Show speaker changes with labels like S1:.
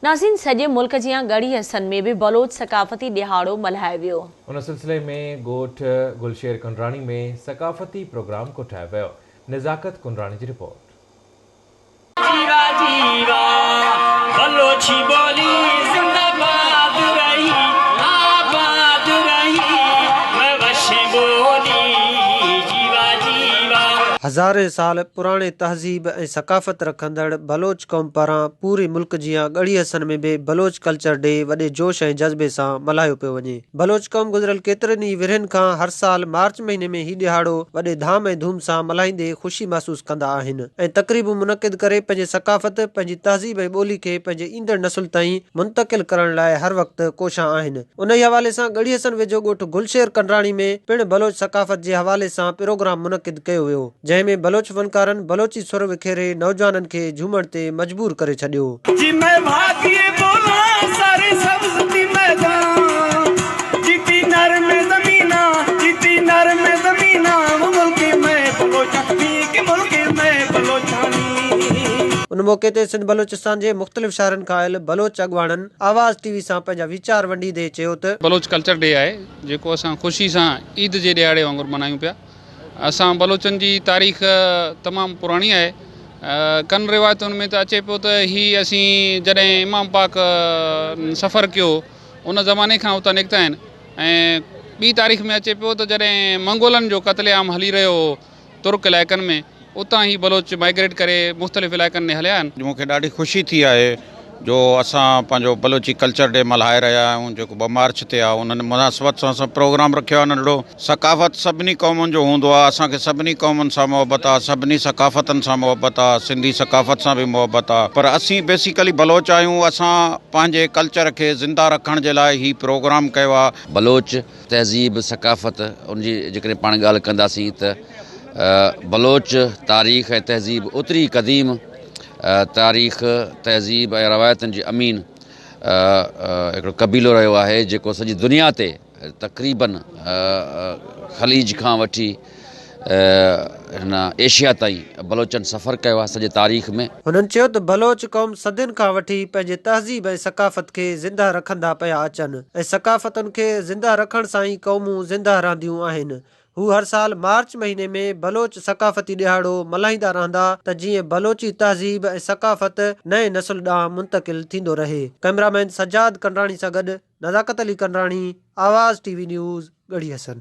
S1: ناظرين سڄي ملڪ جيان ڳڙهي حسن ۾ به بلوچ ثقافتي ڏهاڙو ملهايو ويو.
S2: ان سلسلي ۾ ڳوٺ گلشير ڪنڊراڻي ۾ ثقافتي پروگرام ڪوٺايو ويو. نزاڪت ڪنڊراڻي جي رپورٽ.
S3: جيوا جيوا بلوچي ٻولي زنده باد رهي آباد رهي مهوش ٻولي جيوا جيوا.
S4: هزارين سال پراڻي تهذيب ۽ ثقافت رکندڙ بلوچ قوم پاران پوري ملڪ جيان ڳڙهي حسن ۾ به بلوچ ڪلچر ڊي وڏي جوش ۽ جذبي سان ملهايو پيو وڃي. بلوچ قوم گذريل ڪيترن ئي ورهين کان هر سال مارچ مهيني ۾ هي ڏهاڙو وڏي ڌام ۽ ڌوم سان ملهائيندي خوشي محسوس ڪندا آهن ۽ تقريبون منعقد ڪري پنهنجي ثقافت، پنهنجي تهذيب ۽ ٻولي کي پنهنجي ايندڙ نسل تائين منتقل ڪرڻ لاء هر وقت ڪوشان آهن. انهي حوالي سان ڳڙهي حسن ويجهو ڳوٺ گلشير ڪنڊراڻي ۾ پڻ بلوچ ثقافت جي حوالي سان پروگرام منعقد ڪيو ويو، جنهن ۾ بلوچ فنڪارن بلوچي سر وکيري نوجوانن کي جهومڻ تي مجبور ڪري ڇڏيو.
S3: جي مين ڀاڳي بولان ساري سبز ٿي ميدان جيتي نر ۾ زمينا جيتي نر ۾ زمينا ملڪ مين بلوچان ني ڪي ملڪ مين بلوچان ني.
S4: ان موقعي تي سنڌ بلوچستان جي مختلف شهرن کان آيل بلوچ اڳواڻن آواز ٽي وي سان پنهنجا ويچار ونڊيندي چيو ته.
S5: بلوچ ڪلچر ڊي آهي جيڪو اسان خوشي سان عيد جي ڏهاڙي وانگر ملهايون پيا. اسان بلوچن جي تاريخ تمام پراڻي آهي. ڪن روايتن ۾ ته اچي پيو ته هي اسين جڏهن امام پاڪ سفر ڪيو ان زماني کان اتان نڪتا آهن ۽ ٻي تاريخ ۾ اچي پيو ته جڏهن منگولن جو قتل عام هلي رهيو هو ترڪ علائقن ۾ اتان هي بلوچ مائگريٽ ڪري مختلف علائقن ڏي هليا آهن.
S6: اڄ مون کي ڏاڍي خوشي ٿي آهي جو اسان پنهنجو بلوچي ڪلچر ڊي ملهائي رهيا آهيون جيڪو 2 مارچ تي آهي ان مناسبت سان اسان پروگرام رکيو آهي ننڍڙو. ثقافت سڀني قومن جو هوندو آهي اسان کي سڀني قومن سان محبت آهي سڀني ثقافتن سان محبت آهي سنڌي ثقافت سان به محبت آهي پر اسين بيسيڪلي بلوچ آهيون اسان پنهنجي ڪلچر کي زنده رکڻ جي لاء هي پروگرام ڪيو آهي.
S7: بلوچ تهذيب، ثقافت ان جي جيڪڏهن پاڻ ڳالهه ڪنداسين ته بلوچ تاريخ ۽ تهذيب اوتري ئي قديم تاريخ، تهذيب ۽ روايتن جي امين هڪڙو قبيلو رهيو آهي جيڪو سڄي دنيا تي تقريبن خليج کان وٺي هن ايشيا تائين بلوچن سفر ڪيو آهي سڄي تاريخ ۾.
S4: هنن چيو ته بلوچ قوم صدين کان وٺي پنهنجي تهذيب ۽ ثقافت کي زنده رکندا پيا اچن ۽ ثقافتن کي زنده رکڻ سان ئي قومون زنده رهنديون آهن. هو هر سال مارچ مهيني ۾ بلوچ ثقافتي ڏهاڙو ملهائيندا رهندا ته جيئن بلوچي تهذيب ۽ ثقافت نئين نسل ڏانهن منتقل ٿيندو رهي. ڪئميرا مين سجاد ڪنڊراڻي سان گڏ Nazakat Ali Kandrani, Awaz T V news, Garhi Hassan.